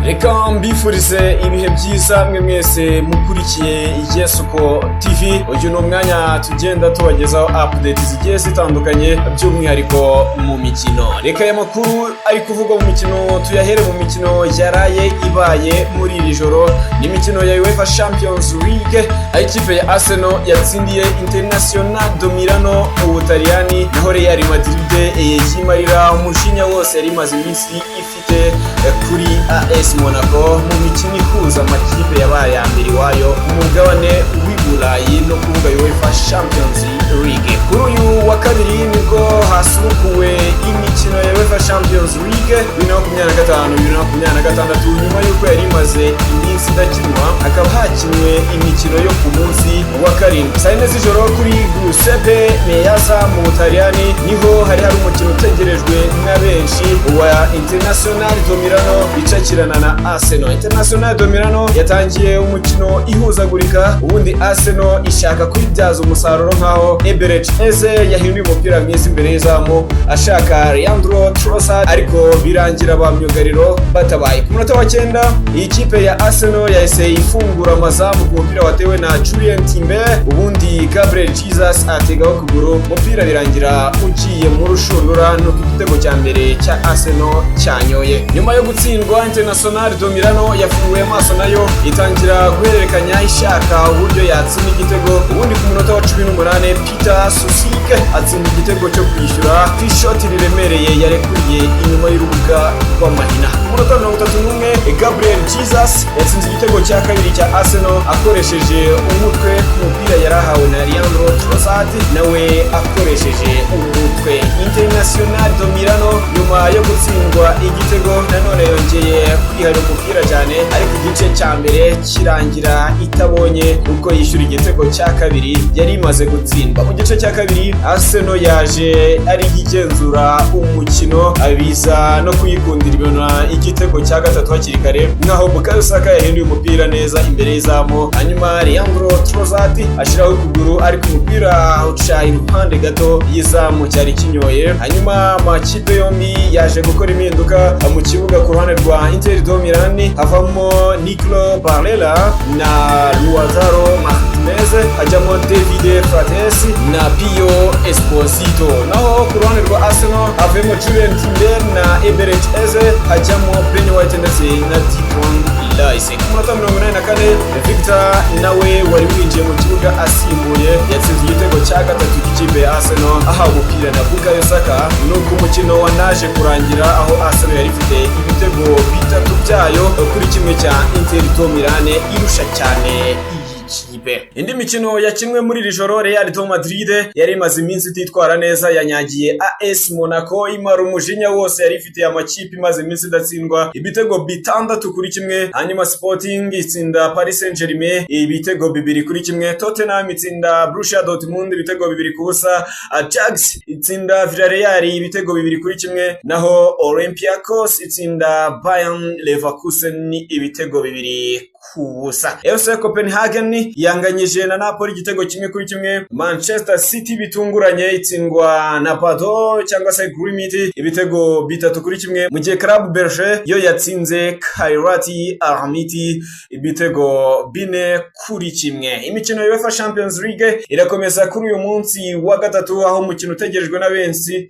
Reka mbifurize ibihe byiza mwe mwese mukurikiye Yesuko TV. Uyu ni umwanya tugenda tubagezaho update zigiye zitandukanye, by'umwihariko mu mikino. Reka aya makuru ari kuvugwa mu mikino tuyahere mu mikino yaraye ibaye muri iri joro. Ni imikino ya UEFA Champions League, aho ikipe ya Arsenal yatsindiye Internazionale de Milano mu Butaliyani, naho Real Madrid yimarira umujinya wose yari imaze iminsi ifite kuri AS Monaco mu mikino ihuza amakipe yabaye ya mbere iwayo mu mugabane w'i Burayi, no kuvuga UEFA Champions League. Kuri uyu wa kabiri nibwo hasubukuwe imikino ya UEFA Champions League 2025 2026, nyuma y'uko yari imaze iminsi idakinwa, hakaba hakinwe imikino yo ku munsi wa karindwi. Saa 4 z'ijoro kuri Giuseppe Meazza mu Butaliyani niho hari hari umukino utegerejwe na benshi wa Internazionale de Milano icakirana na Arsenal. Internazionale de Milano yatangiye umukino ihuzagurika, ubundi Arsenal ishaka kwibyaza umusaruro, nkaho Eberechi Eze yahinduye umupira mwiza imbere y'izamu ashaka Leandro Trossard, ariko birangira ba myugariro batabaye. Ku munota wa 9 iyi kipe ya Arsenal yahise ifungura amazamu ku mupira watewe na Jurrien Timber, ubundi Gabriel Jesus ategaho ukuguru, umupira birangira ugiye mu rushundura, nuko igitego cya mbere cya Arsenal cyanyoye. Nyuma yo gutsindwa, Internazionale de Milano yafunguye amaso, nayo itangira guhererekanya ishaka uburyo yatsinda igitego, ubundi ku munota wa 18 Peter Susic atsinda igitego cyo kwishyura ku ishoti riremereye yarekuriye inyuma y'urubuga rw'amahina. Ku munota 31 Gabriel Jesus yatsinze igitego cya kabiri cya Arsenal akoresheje umutwe ku mupira yarahawe na Leandro Trossard, nawe akoresheje umutwe. Internazionale de Milano nyuma yo gutsindwa igitego nanone yongeye kwiharira umupira cyane, ariko igice cya mbere kirangira itabonye uko yishyura igitego cya kabiri yari imaze gutsindwa. Mu gice cya kabiri Arsenal yaje ari igenzura umukino, abiza no kuyikundira ibona igitego cya gatatu hakiri kare, nkaho Bukayo Saka yahinduye umupira neza imbere y'izamu, hanyuma Leandro Trossard ashyiraho ukuguru, ariko umupira uca iruhande gato y'izamu cyari kinyoye. Hanyuma amakipe yombi yaje gukora impinduka mu kibuga. Ku ruhande rwa Inter de Milan havamo Nicolo Barella na Lautaro Martinez, hajyamo Davide Frattesi na Pio Esposito, naho ku ruhande rwa Arsenal havemo Jurrien Timber na Eberechi Eze, hajyamo Ben White ndetse na Declan Rice. Ku munota 84 Victor, nawe wari winjiye mu kibuga asimbuye, yatsinze igitego cya gatatu cy'ikipe ya Arsenal ahawe umupira na Bukayo Saka. Nuko umukino wanaje kurangira aho Arsenal yari ifite ibitego bitatu byayo kuri kimwe cya Inter de Milan, irusha cyane iyi kipe. Indi mikino yakinwe muri iri joro, Real de Madrid yari imaze iminsi ititwara neza yanyagiye AS Monaco, imara umujinya wose yari ifitiye amakipe imaze iminsi idatsindwa, ibitego 6-1. Hanyuma Sporting itsinda Paris Saint-Germain ibitego 2-1, Tottenham itsinda Borussia Dortmund ibitego 2-0, Ajax itsinda Villarreal ibitego 2-1, naho Olympiacos itsinda Bayern Leverkusen ibitego 2-0. FC Copenhagen yanganyije na Napoli igitego 1-1. Manchester City bitunguranye itsindwa na Bodo cyangwa se Glimt ibitego 3-1, mu gihe Club Brugge yo yatsinze Kairat Almaty ibitego 4-1. Imikino ya UEFA Champions League irakomeza kuri uyu munsi wa gatatu, aho umukino utegerejwe na benshi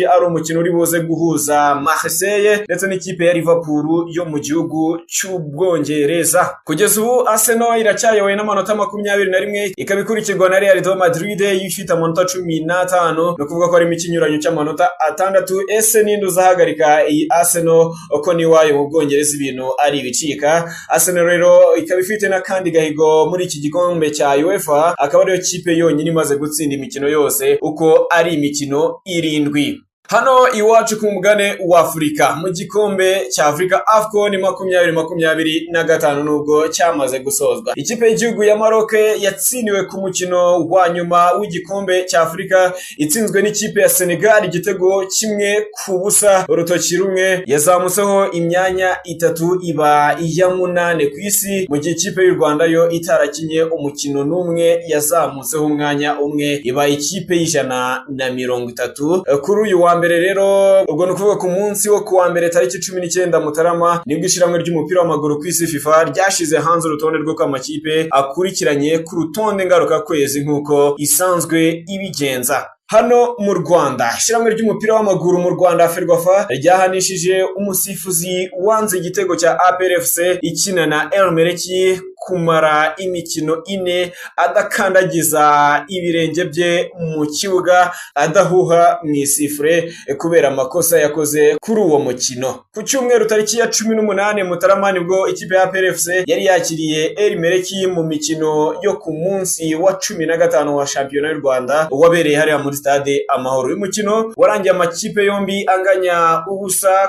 ari umukino uri buze guhuza Marseille ndetse n'ikipe ya Liverpool yo mu gihugu cy'Ubwongereza. Kugeza ubu Arsenal iracyayobowe n'amanota 21, ikaba ikurikirwa na Real de Madrid ifite amanota 15, ni ukuvuga ko harimo ikinyuranyo cy'amanota 6. Ese ninde uzahagarika iyi Arsenal ko n'iwayo mu Bwongereza ibintu ari ibicika? Arsenal rero ikaba ifite n'akandi gahigo muri iki gikombe cya UEFA, akaba ariyo kipe yonyine imaze gutsinda imikino yose uko ari imikino 7. Hano iwacu ku mugabane wa Afurika, mu gikombe cya Afurika AFCON 2025, nubwo cyamaze gusozwa, ikipe y'igihugu ya Maroc yatsindiwe ku mukino wa nyuma w'igikombe cya Afurika, itsinzwe n'ikipe ya Senegal igitego 1-0, urutoki rumwe. Yazamutseho imyanya itatu iba iya munane ku isi, mu gihe ikipe y'u Rwanda yo itarakinye umukino n'umwe yazamutseho umwanya umwe, iba ikipe y'130. Kuri uyu wa Kuwa mbere rero, ubwo ni ukuvuga ku munsi wo kuwa mbere tariki 19 Mutarama, nibwo ishyirahamwe ry'umupira w'amaguru ku isi FIFA ryashize hanze urutonde rw'uko amakipe akurikiranye ku rutonde ngarukakwezi nk'uko isanzwe ibigenza. Hano mu Rwanda, ishyirahamwe ry'umupira w'amaguru mu Rwanda FERWAFA ryahanishije umusifuzi wanze igitego cya APR FC ikina na El Merreikh kumara imikino 4 adakandagiza ibirenge bye mu kibuga, adahuha mu isifure, kubera amakosa yakoze kuri uwo mukino. Ku cyumweru tariki ya 18 Mutarama nibwo ikipe ya APR FC yari yakiriye El Merreikh mu mikino yo ku munsi wa 15 wa shampiyona y'u Rwanda wabereye hariya muri Stade Amahoro. Uyu mukino warangiye amakipe yombi anganya 0-0,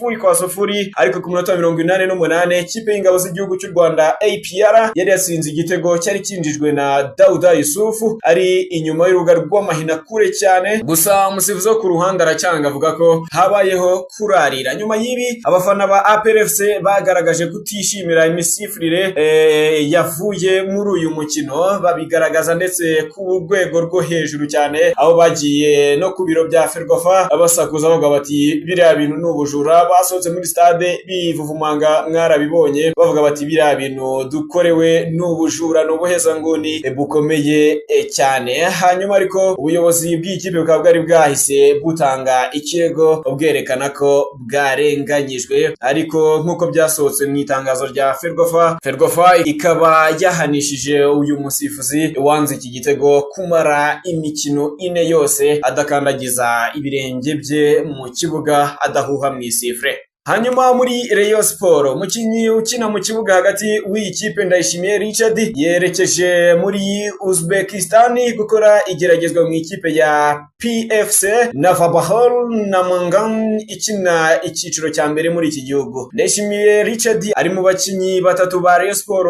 0-0, ariko ku munota 88 ikipe y'ingabo z'igihugu cy'u Rwanda APR yari yatsinze igitego cyari cyinjijwe na Dauda Yusufu ari inyuma y'urubuga rw'amahina kure cyane, gusa umusifuzi wo ku ruhande aracyanga, avuga ko habayeho kurarira. Nyuma y'ibi, abafana ba APR FC bagaragaje kutishimira imisifurire yavuye muri uyu mukino, babigaragaza ndetse ku rwego rwo hejuru cyane, aho bagiye no ku biro bya FERWAFA basakuza bavuga bati: "Biriya bintu ni ubujura." Basohotse muri stade bivuvumanga, mwarabibonye, bavuga bati: "Biriya bintu dukorewe ni ubujura, ni ubuhezanguni bukomeye cyane." Hanyuma ariko ubuyobozi bw'iyi kipe bukaba bwari bwahise butanga ikirego bwerekana ko bwarenganyijwe, ariko nk'uko byasohotse mu itangazo rya FERWAFA, FERWAFA ikaba yahanishije uyu musifuzi wanze iki gitego kumara imikino 4 yose adakandagiza ibirenge bye mu kibuga, adahuha mu isifure. Hanyuma muri Rayon Sport, umukinnyi ukina mu kibuga hagati w'iyi kipe Ndayishimiye Richard yerekeje muri Uzbekistan gukora igeragezwa mu ikipe ya PFC Navbahor Namangan ikina icyiciro cya mbere muri iki gihugu. Ndayishimiye Richard ari mu bakinnyi batatu ba Rayon Sport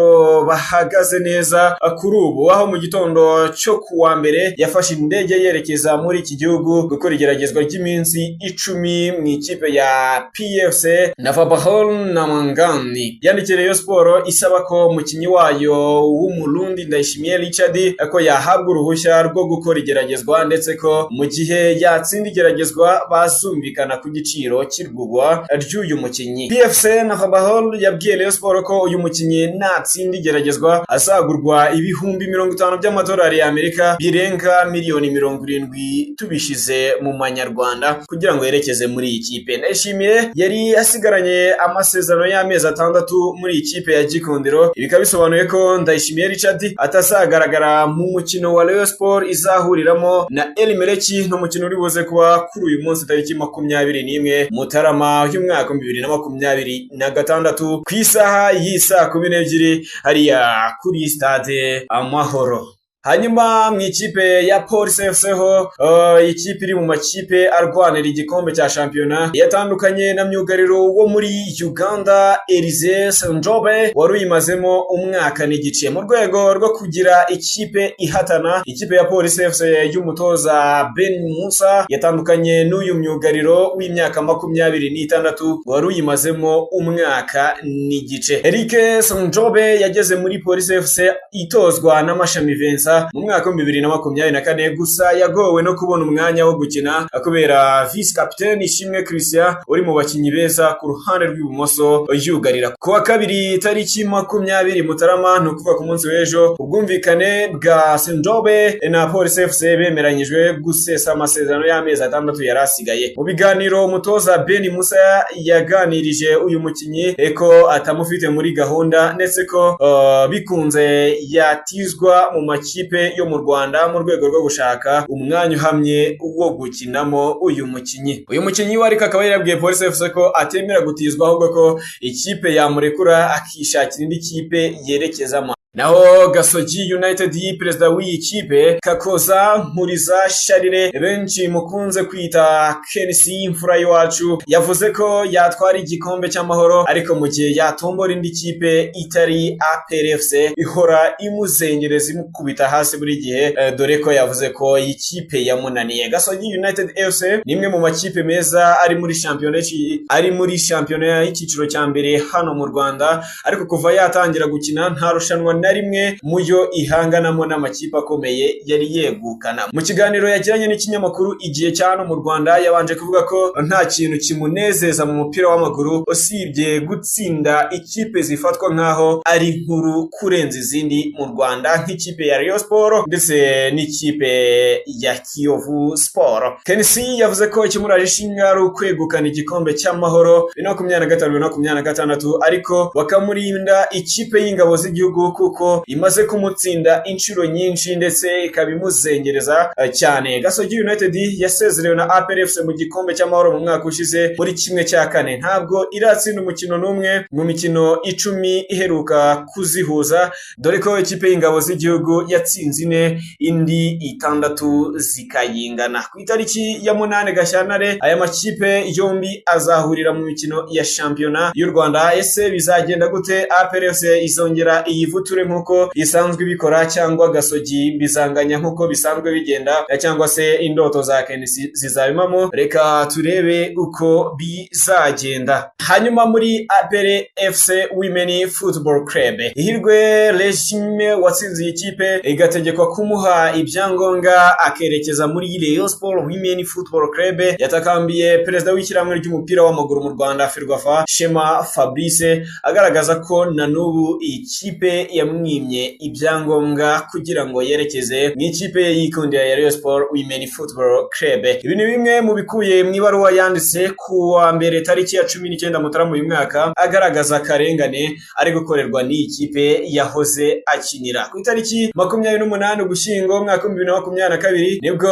bahagaze neza kuri ubu, aho mu gitondo cyo kuwa mbere yafashe indege yerekeza muri iki gihugu gukora igeragezwa ry'iminsi 10 mu ikipe ya PFC Navbahor Namangan. Yandikiye Rayon Sport isaba ko umukinnyi wayo w'Umurundi Ndayishimiye Richard ko yahabwa uruhushya rwo gukora igeragezwa, ndetse ko mu gihe yatsinda igeragezwa bazumvikana ku giciro cy'igurwa ry'uyu mukinnyi. PFC Navbahor yabwiye Rayon Sport ko uyu mukinnyi natsinda igeragezwa azagurwa 50,000 by'amadolari y'Amerika, birenga miliyoni 70 tubishize mu manyarwanda, kugira ngo yerekeze muri iyi kipe. Ndayishimiye yari asigaranye amasezerano y'amezi 6 muri iyi kipe ya Gikundiro. Ibi bikaba bisobanuye ko Ndayishimiye Richard atazagaragara mu mukino wa Rayon Sport izahuriramo na El Merreikh, n'umukino uri buze kuba kuri uyu munsi tariki 21 Mutarama y'umwaka 2026 ku isaha y'isaa 12 hariya kuri Stade Amahoro. Hanyuma mu ikipe ya Police FC ho, ikipe iri mu makipe arwanira igikombe cya shampiyona, yatandukanye na myugariro wo muri Uganda Elize Senjobe wari uyimazemo umwaka n'igice. Mu rwego rwo kugira ikipe ihatana, ikipe ya Police FC y'umutoza Ben Musa yatandukanye n'uyu myugariro w'imyaka 26 wari uyimazemo umwaka n'igice. Eric Senjobe yageze muri Police FC itozwa na Mashami Vincent mu mwaka wa 2024, gusa yagowe no kubona umwanya wo gukina kubera vice capitaine Ishimwe Christian uri mu bakinnyi beza ku ruhande rw'ibumoso yugarira. Ku wa kabiri tariki 20 Mutarama, ni ukuvuga ku munsi w'ejo, ubwumvikane bwa Senjobe na Police FC bemeranyijwe gusesa amasezerano y'amezi 6 yari asigaye. Mu biganiro umutoza Ben Musa yaganirije uyu mukinnyi ko atamufite muri gahunda, ndetse ko bikunze yatizwa mu makipe yo mu Rwanda mu rwego rwo gushaka umwanya uhamye wo gukinamo uyu mukinnyi. Uyu mukinnyi we ariko akaba yarabwiye Police FC ko atemera gutizwa, ahubwo ko ikipe yamurekura akishakira indi kipe yerekezamo. Naho Gasogi United, perezida w'iyi kipe Kakoza Nkuriza Sharire, benshi mukunze kwita Kenisi imfura y'iwacu, yavuze ko yatwara igikombe cy'amahoro, ariko mu gihe yatombora indi kipe itari APR FC ihora imuzengereza imukubita hasi buri gihe, dore ko yavuze ko iyi kipe yamunaniye. Gasogi United FC ni imwe mu makipe meza ari muri shampiyona y'icyiciro cya mbere hano mu Rwanda, ariko kuva yatangira gukina nta rushanwa na rimwe mu yo ihanganamo n'amakipe akomeye yari yegukana. Mu kiganiro yagiranye n'ikinyamakuru Igihe cya hano mu Rwanda, yabanje kuvuga ko nta kintu kimunezeza mu mupira w'amaguru usibye gutsinda ikipe zifatwa nk'aho ari nkuru kurenza izindi mu Rwanda, nk'ikipe ya Rayon Sport ndetse n'ikipe ya Kiyovu Sport. KNC yavuze ko ikimuraje ishinga ari ukwegukana igikombe cy'Amahoro 2025 2026, ariko bakamurinda ikipe y'Ingabo z'Igihugu kuko imaze kumutsinda inshuro nyinshi ndetse ikaba imuzengereza cyane. Gasogi United yasezerewe na APR FC mu gikombe cy'Amahoro mu mwaka ushize muri 1/4. Ntabwo iratsinda umukino n'umwe mu mikino 10 iheruka kuzihuza, dore ko ikipe y'Ingabo z'Igihugu yatsinze 4, indi 6 zikayingana. Ku itariki ya 8 Gashyantare aya makipe yombi azahurira mu mikino ya shampiyona y'u Rwanda. Ese bizagenda gute? APR FC izongera iyivuture nk'uko isanzwe ibikora, cyangwa Gasogi bizanganya nk'uko bisanzwe bigenda, cyangwa se indoto za KNC zizabimamo? Reka turebe uko bizagenda. Hanyuma muri APR FC Women Football Club, Ihirwe Regime watsinze iyi kipe igategekwa kumuha ibyangombwa akerekeza muri Rayon Sport Women Football Club, yatakambiye perezida w'ishyirahamwe ry'umupira w'amaguru mu Rwanda FERWAFA, Shema Fabrice, agaragaza ko na n'ubu iyi kipe yamwimye ibyangombwa kugira ngo yerekeze mu ikipe yikundira ya Rayon Sport Women Football Club. Ibi ni bimwe mu bikubiye mu ibaruwa yanditse ku wa mbere tariki ya 19 Mutarama uyu mwaka, agaragaza akarengane ari gukorerwa n'iyi kipe yahoze akinira. Ku itariki 28 Ugushyingo umwaka 2022 nibwo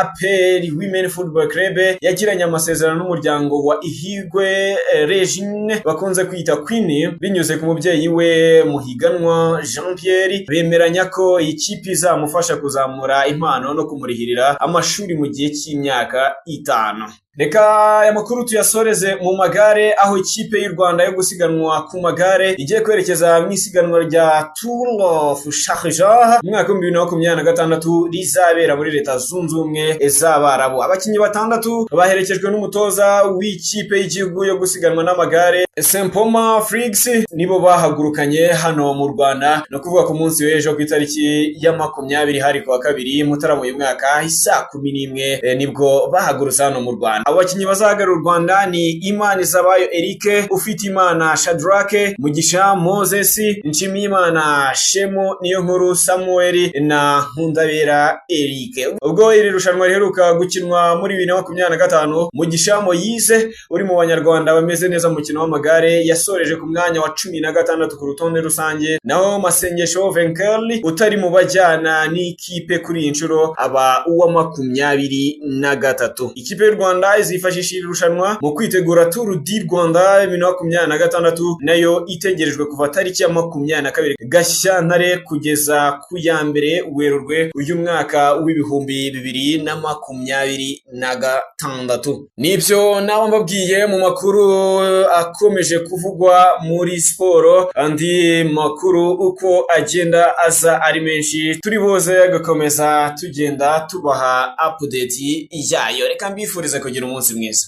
APR Women Football Club yagiranye amasezerano n'umuryango wa Ihirwe Regine bakunze kwita Queen, binyuze ku mubyeyi we Muhiganwa Jean Pierre, bemeranya ko iyi kipe izamufasha kuzamura impano no kumurihirira amashuri mu gihe cy'imyaka 5. Reka aya makuru tuyasoreze mu magare, aho ikipe y'u Rwanda yo gusiganwa ku magare igiye kwerekeza mu isiganwa rya Tour of Sharjah mu mwaka 2026 rizabera muri Leta Zunze Ubumwe z'Abarabu. Abakinnyi 6 baherekejwe n'umutoza w'ikipe y'igihugu yo gusiganwa n'amagare Sempoma Friggs nibo bahagurukanye hano mu Rwanda, no kuvuga ku munsi w'ejo ku itariki ya 20, hari kuwa kabiri Mutarama uyu mwaka, isaa 11 nibwo bahagurutse hano mu Rwanda. Abo bakinnyi bazahagarara u Rwanda ni Imanizabayo Eric, Ufitimana Shadrack, Mugisha Moses, Nshimiyimana Shemu, Niyonkuru Samuel na Nkundabera Eric. Ubwo iri rushanwa riheruka gukinwa muri 2025, Mugisha Moise uri mu banyarwanda bameze neza mu mukino w'amagare yasoreje ku mwanya wa 16 ku rutonde rusange, naho Masengesho Venkerli utari mu bajyana n'ikipe kuri iyi nshuro aba uwa 23. Ikipe y'u Rwanda izifashisha iri rushanwa mu kwitegura Tour du Rwanda 2026, nayo itegerejwe kuva tariki ya 22 Gashyantare kugeza ku ya 1 Werurwe uyu mwaka w'2026. Nibyo naba mbabwiye mu makuru akomeje kuvugwa muri siporo. Andi makuru uko agenda aza ari menshi, turi buze agakomeza tugenda tubaha update yayo. Reka mbifurize kugira umunsi mwiza.